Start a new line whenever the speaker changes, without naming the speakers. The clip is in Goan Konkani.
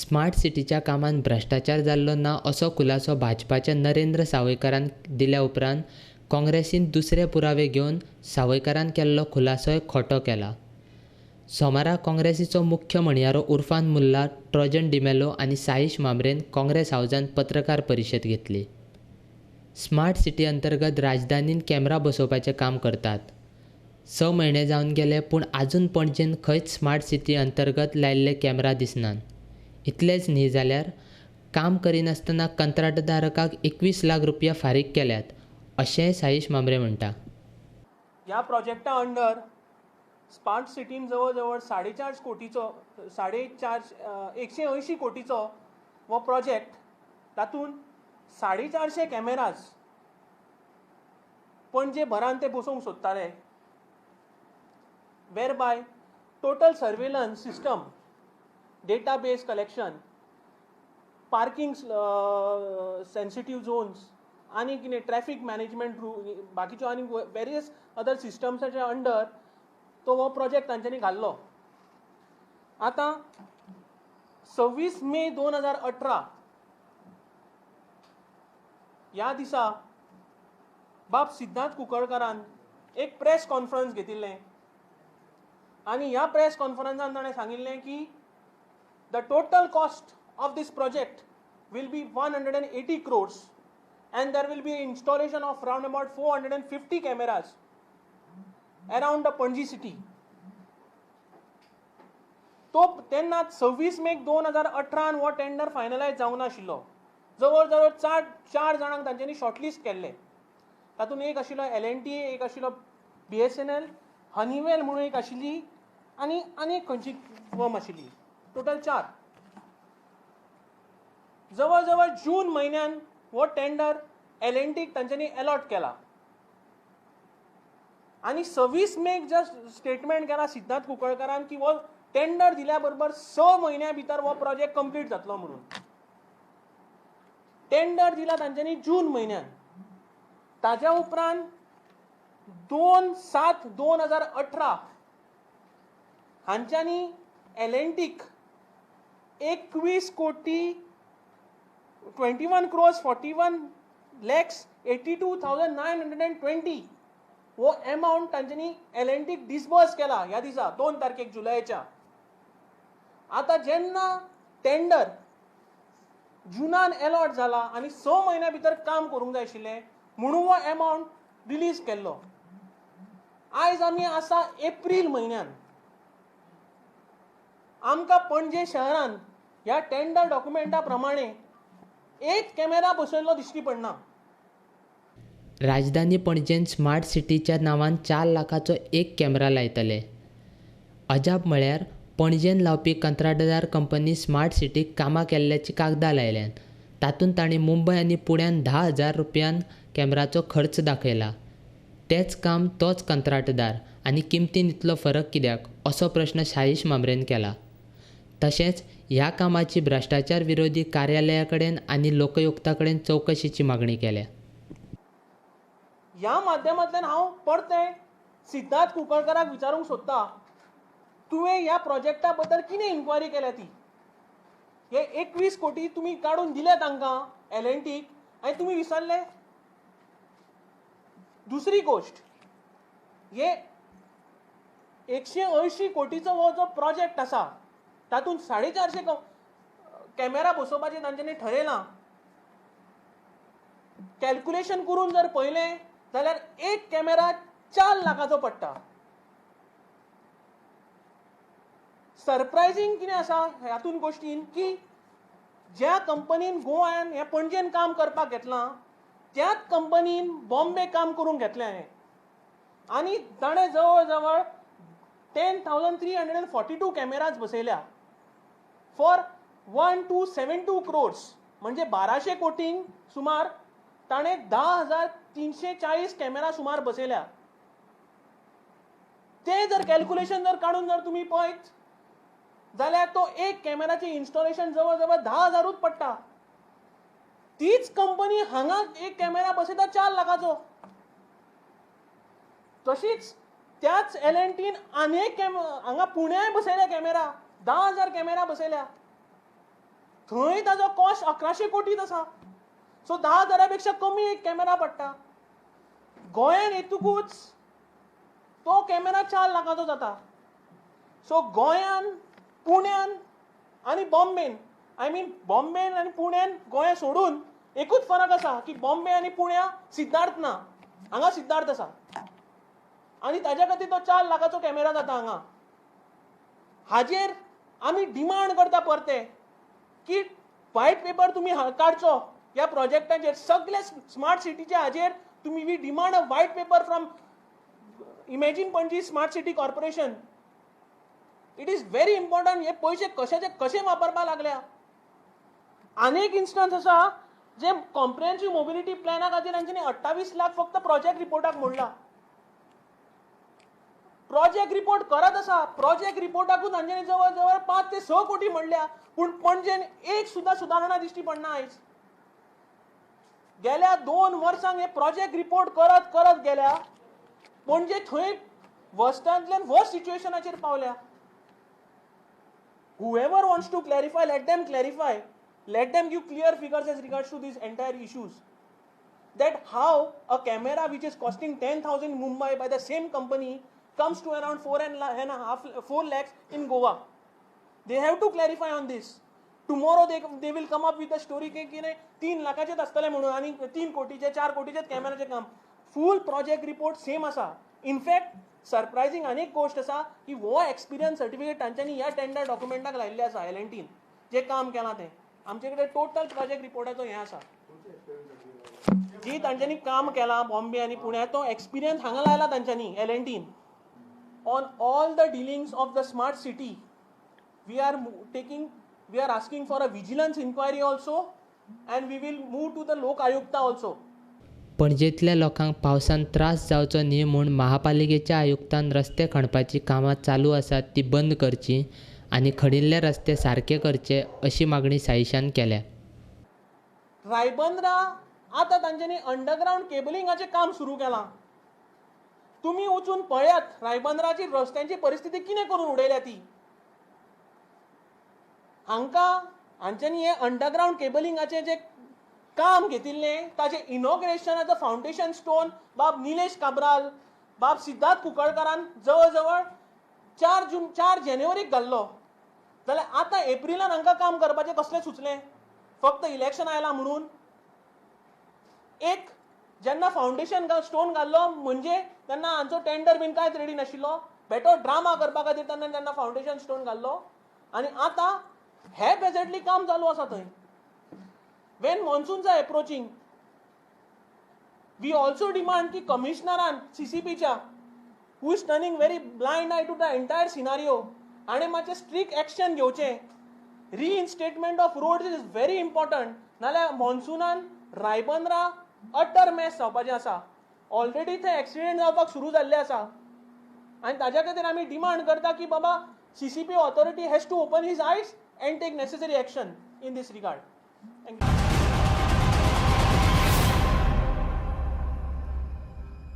स्मार्ट सिटीच्या कामांत भ्रश्टाचार जाल्लो ना असो खुलासो भाजपाच्या नरेंद्र सावयकारान दिल्या उपरांत काँग्रेसीन दुसरे पुरावे घेवन सावयकारान केल्लो खुलासोय खोटो केला. सोमारा काँग्रेसीचो मुख्य म्हणयारो उर्फान मुल्ला, ट्रोजन डिमेलो आनी साईश म्हांब्रेन काँग्रेस हावजांत पत्रकार परिशद घेतली. स्मार्ट सिटी अंतर्गत राजधानींत कॅमेरा बसोवपाचें काम करतात. 6 म्हयने जावन गेले पूण आजून पणजेंत खंयच स्मार्ट सिटी अंतर्गत लायिल्ले कॅमेरा दिसनात. इतलेंच न्ही जाल्यार काम करिनासतना कंत्राटदाराक 21 लाख रुपया फारीक केल्यात अशेंय साईश म्हांब्रे म्हणटा.
ह्या प्रोजेक्टा अंडर स्मार्ट सिटीन जवळ जवळ 4.5 कोटीचो 180 कोटीचो हो प्रोजेक्ट, तातूंत 450 कॅमेराज पणजे भरान ते बसोवंक सोदताले, whereby total surveillance system, database collection, parking sensitive zones आनी कितें ट्रॅफिक मॅनेजमेंट बाकीच्यो आनी वेरियस अदर सिस्टम्साच्या अंडर तो हो प्रोजेक्ट तांच्यांनी घाल्लो. आतां 26 मे 2018 ह्या दिसा बाब सिद्धार्थ कुंकळकारान एक प्रेस कॉन्फरन्स घेतिल्लें आनी ह्या प्रेस कॉन्फरन्सान ताणें सांगिल्लें की the total cost of this project will be 180 crores and there will be installation of round about 450 cameras around the Panaji city. तो तेन्ना 26 मेक 2018 हो टेंडर फायनलायज जावंक नाशिल्लो. जवळ जवळ चार जाणांक तांच्यांनी शॉर्टलिस्ट केल्ले. तातूंत एक आशिल्लो LNT, एक आशिल्लो BSNL, Honeywell म्हणून एक आशिल्ली आनी आनी एक खंयची फर्म आशिल्ली. टोटल 4. जवळ जवळ जून म्हयन्यान हो टेंडर LNTक तांच्यांनी अलॉट केला आनी 26 मेक जस्ट स्टेटमेंट केला सिद्धार्थ कुंकळकारान की हो टेंडर दिल्या बरोबर 6 म्हयन्या भितर हो प्रोजेक्ट कंप्लीट जातलो म्हणून. टेंडर दिला तांच्यांनी जून म्हयन्यान. ताज्या उपरांत 2/7/2018 हांच्यांनी LNTक 21 कोटी 21 crores 41 lakhs 82,920 हो एमावंट तांच्यांनी LNTक डिसबर्स केला ह्या दिसा 2 तारखेक जुलयाच्या. आतां जेन्ना टेंडर जुनान अलॉट जाला आनी 6 म्हयन्या भितर काम करूंक जाय आशिल्लें म्हणून हो एमावंट रिलीज केल्लो. आयज आमी आसा एप्रील म्हयन्यान. आमकां पणजे शहरान ह्या टेंडर डॉक्युमेंटा प्रमाणे एक कॅमेरा बसयल्लो दिश्टी पडना.
राजधानी पणजेन स्मार्ट सिटीच्या नांवान 4 लाखाचो एक कॅमेरा लायतले. अजाप म्हळ्यार पणजेन लावपी कंत्राटदार कंपनी स्मार्ट सिटीक कामां केल्ल्याची कागदां लायल्यात. तातूंत तांणी मुंबय आनी पुण्यान 10,000 रुपयान कॅमेराचो खर्च दाखयला. तेंच काम तोच कंत्राटदार आनी किमतीन इतलो फरक कित्याक असो प्रश्न साईश म्हांब्रेन केला. तशेंच ह्या कामाची भ्रश्टाचार विरोधी कार्यालया कडेन आनी लोकयुक्ता कडेन चवकशीची मागणी केल्या.
ह्या माध्यमांतल्यान हांव परतें सिद्धार्थ कुंकळकाराक विचारूंक सोदता, तुवें ह्या प्रोजेक्टा बद्दल कितें इन्क्वायरी केल्या ती? हे 21 कोटी तुमी काडून दिले तांकां LNTक आनी तुमी विसरले. दुसरी गोश्ट, हे 180 कोटीचो हो जो प्रोजेक्ट आसा तातूंत 450 कॅमेरा बसोवपाचें तांच्यांनी ठरयलां. कॅल्क्युलेशन करून जर पळयलें जाल्यार एक कॅमेरा 4 लाखाचो पडटा. सरप्रायझींग कितें आसा हातूंत गोश्टीन की ज्या कंपनीन गोव्यान हे पणजेन काम करपाक घेतलां त्याच कंपनीन बॉम्बे काम करूंक घेतलें हें आनी ताणें जवळ जवळ 10,342 कॅमेराज बसयल्या फॉर 1272 क्रोर्स, म्हणजे 1200 कोटींक सुमार ताणें 10,340 कॅमेरा सुमार बसयल्या. ते जर कॅल्क्युलेशन जर काडून जर तुमी पळयत जाल्यार तो एक कॅमेराचें इन्स्टॉलेशन जवळ जवळ 10,000 पडटा. तीच कंपनी हांगा एक कॅमेरा बसयता 4 लाखाचो. तशीच त्याच LNTन आनी एक हांगा पुण्याय बसयल्या कॅमेरा, 10,000 कॅमेरा बसयल्या. थंय ताजो कॉस्ट 1100 कोटीत आसा. सो 10,000 पेक्षा कमी एक कॅमेरा पडटा. गोंयान येतकूच तो कॅमेरा 4 लाखाचो जाता. सो गोंयान, पुण्यान आनी बॉम्बेन, I mean, बॉम्बेन आनी पुण्यान गोंय सोडून एकूच फरक आसा की बॉम्बे आनी पुण्या सिद्धार्थ ना, हांगा सिद्धार्थ आसा आनी ताज्या खातीर तो 4 लाखाचो कॅमेरा जाता हांगा. हाजेर आमी डिमांड करता परते की व्हायट पेपर तुमी काडचो ह्या प्रोजेक्टाचेर. सगळे स्मार्ट सिटीच्या हाजेर तुमी, we demand a white paper from Imagine Panaji Smart City Corporation. It is very important. हे पयशे कशाचे कशे वापरपाक लागल्या. आनी एक इन्स्टन्स आसा जे कॉम्प्रिहेन्सीव मोबिलिटी प्लॅना खातीर तांच्यांनी 28 लाख फक्त प्रोजेक्ट रिपोर्टाक मोडला. प्रोजेक्ट रिपोर्ट करत आसा, प्रोजेक्ट रिपोर्टाकूच तांच्यांनी जवळ जवळ 5 ते 6 कोटी म्हणल्या, पूण पणजेन एक सुद्दां सुदारणा दिश्टी पडना आयज. गेल्या 2 वर्सांक हे प्रोजेक्ट रिपोर्ट करत करत गेल्या. पणजे थंय वर्स्टांतल्यान वर्स्ट सिच्युएशनाचेर पावल्या. Whoever wants to clarify, let them clarify. Let them give clear figures as regards to these entire issues, that how a camera which is costing 10,000 in Mumbai by the same company comes to around 4 and a half, 4 lakhs in Goa. They have to clarify on this. Tomorrow they will come up with a story की की नाही, 3 लाखाचेच आसतले म्हणून आनी 3 कोटीचे, 4 कोटीचेच कॅमेराचें काम. फूल प्रोजेक्ट रिपोर्ट सेम आसा. इनफॅक्ट सरप्रायझींग आनी एक गोश्ट आसा की हो एक्सपिरियन्स सर्टिफिकेट तांच्यांनी ह्या टेंडर डॉक्युमेंटाक लायिल्लें आसा. एल एन टीन जें काम केलां तें आमचे कडेन टोटल प्रोजेक्ट रिपोर्टाचो हें आसा. जी तांच्यांनी काम केलां बॉम्बे आनी पुण्यात, तो एक्सपिरियन्स हांगा लायला तांच्यांनी L N tin. On all the dealings of the smart city, we are asking for a vigilance inquiry also and we will move to the Lok Ayukta also.
पणजेंतल्या लोकांक पावसांत त्रास जावचो न्ही म्हूण महापालिकेच्या आयुक्तान रस्ते खणपाचीं कामां चालू आसात तीं बंद करचीं आनी खणिल्ले रस्ते सारके करचे अशी मागणी साईशान केल्या.
रायबंद्रा आतां तांच्यांनी अंडरग्रावंड केबलिंगाचें काम सुरू केलां. तुमी वचून पळयात रायबंद्राची रस्त्यांची परिस्थिती कितें करून उडयल्या ती. हांकां हांच्यांनी हें अंडरग्रावंड केबलिंगाचें जें काम घेतिल्लें, ताचें इनॉग्रेशनाचो फावंडेशन स्टोन बाब निलेश काब्राल, बाब सिद्धार्थ कुंकळकारान जवळ जवळ 4 जून, 4 जानेवारीक घाल्लो. जाल्यार आतां एप्रिलान हांकां काम करपाचें कसलें सुचलें? फक्त इलेक्शन आयलां म्हणून? एक जेन्ना फावंडेशन स्टोन घाल्लो म्हणजे तेन्ना हांचो टेंडर बीन कांयच रेडी नाशिल्लो. बेटो ड्रामा करपा खातीर तेन्ना तेन्ना फावंडेशन स्टोन घाल्लो आनी आतां हॅपहेझर्डली काम चालू आसा थंय, when monsoons are approaching. We also demand की कमिशनरान सीसीपीच्या, who is turning very blind eye to the entire scenario, हाणें मातशें स्ट्रिक्ट एक्शन घेवचें. Reinstatement of roads is very important, नाल्यार मॉन्सुनान रायबंद्रा अटर मेस जावपाचें आसा. ऑलरेडी थंय एक्सिडेंट जावपाक सुरू जाल्ले आसा आनी ताज्या खातीर आमी डिमांड करता की बाबा, CCP authority has to open his eyes and take necessary action in this regard. Thank you.